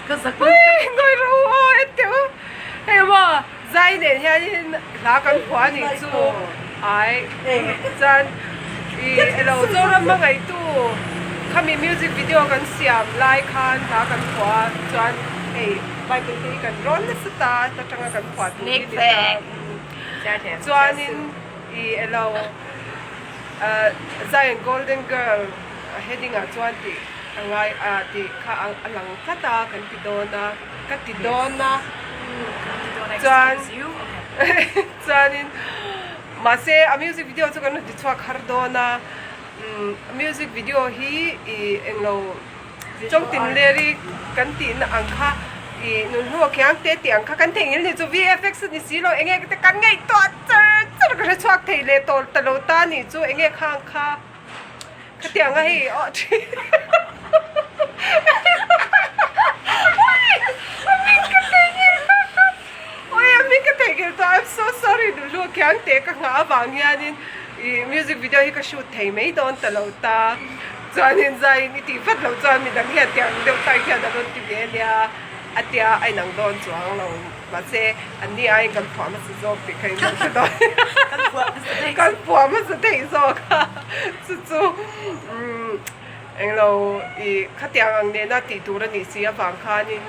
Ka zak lutuk. Ngawi rawh u aw en teh u. Hei maw zai nen hianin hla kan phuah a nih chu ai chuan ih elo Zoram hmangaihtu khami music video kan siam lai khan hla kan phuah a chuan hei bible te hi kan rawn nasa ta ta tanga kan phuah tur hi ni ta chuanin ih elo Zion Golden Girl heading ah chuan tih a ngai a tih kha a lang tlat a kan ti dawn a ka ti dawn a chuan chuanin mahse a music video chu kan rawn ti chhuak har dawn a music video hi ih englo Chawngtinleri kan tihna ang kha ih nunhlua khiang te tih ang kha kan theihnghilh ni chu VFX a ni si lo enge te kan ngaihtuah char char ka hre chhuak thei leh tawh ta lo ta nih chu enge khang kha khatiang a hei aw thi Oi a hming ka theihnghilh tawh I'm so sorry nunhlua khiang te ka nghah avang hianin ih music video hi ka shoot thei mai dawn ta lo ta. Chuanin zaiin i tih vat loh chuan midang hian tiang deuh tak hian a rawn ti ve ania a tia a inang dawn chuang lo mahse anni aiin kan phuah hmasa zawk tih kha inlo hre dawn kan phuah hmasa theih zawk a chu chu umm englo ih khatiang ang nena tih tur a nih si avang khanin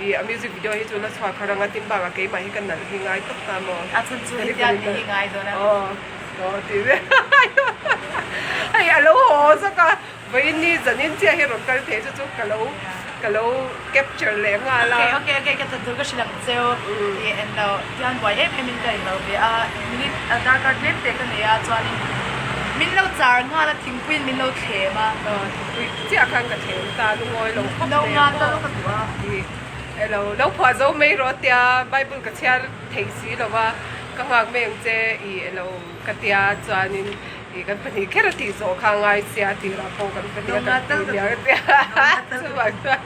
ih a music video hi chu la chhuak kha rang a tin bakah keimah hi ka nalh hi ngai tawp ta maw a chhan chu hetiang tih hi ngai dawn a. Aw ti ve hei a lo haw zawk a vawiin ni zanin chiah hi rawn kal thei chu chu ka lo ka lo capture leh nghal a. Okay okay okay ka chan tur ka hrilh ang cheu i en lo tian buai em em in ka inlo ve a minute a darkar tlem te ka nei a chuanin min lo char nghal a thingpuiin min lo thlem a. Aw thingpui chiah khan ka thlem ta lungawi lo khawp mai a. No nga tal ka duh a. I lo lo phuah zo mai rawh tia bible ka chhiar thei si lo va. Ka nghak mai ang che i elo ka tia chuanin i kan pahnih kher a tih zawh kha a ngai sia a tirah pawh kan pahnih a kan tih nia ka tia chuvang chuan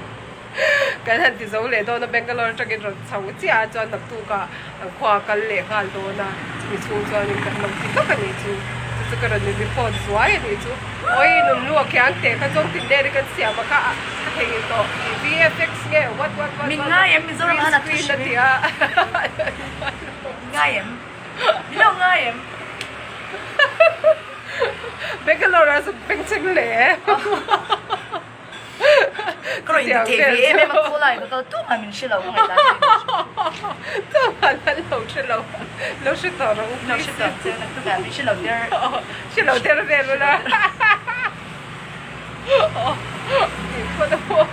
kan han ti zo leh dawn a Bangalore atangin rawn chho chiah a chuan naktukah an khua a kal leh nghal dawn a chumi chhung chuanin kan lo ti vak a nih chu chu chu ka rawn in report zuai a nih chu awi nunlu a khiang teh kha zawng tin ler hi kan siam a kha ka theihnghilh tawh i VFX nge what what what Min ngai em Mizoram green screen a ti a. Ngai em? Min lo ngai em? Bangalore ah zuk beng cheng le. Ka rawn inti thei ve em em a khawlai ka kal tumah min hre lo ka ngaihdan hi. Tumah an lo hre lo. Lo hre tawh rawh u please. Lo hre tawh che naktukah min hre lo der. Hre lo der vel ula. Tih phawt a maw.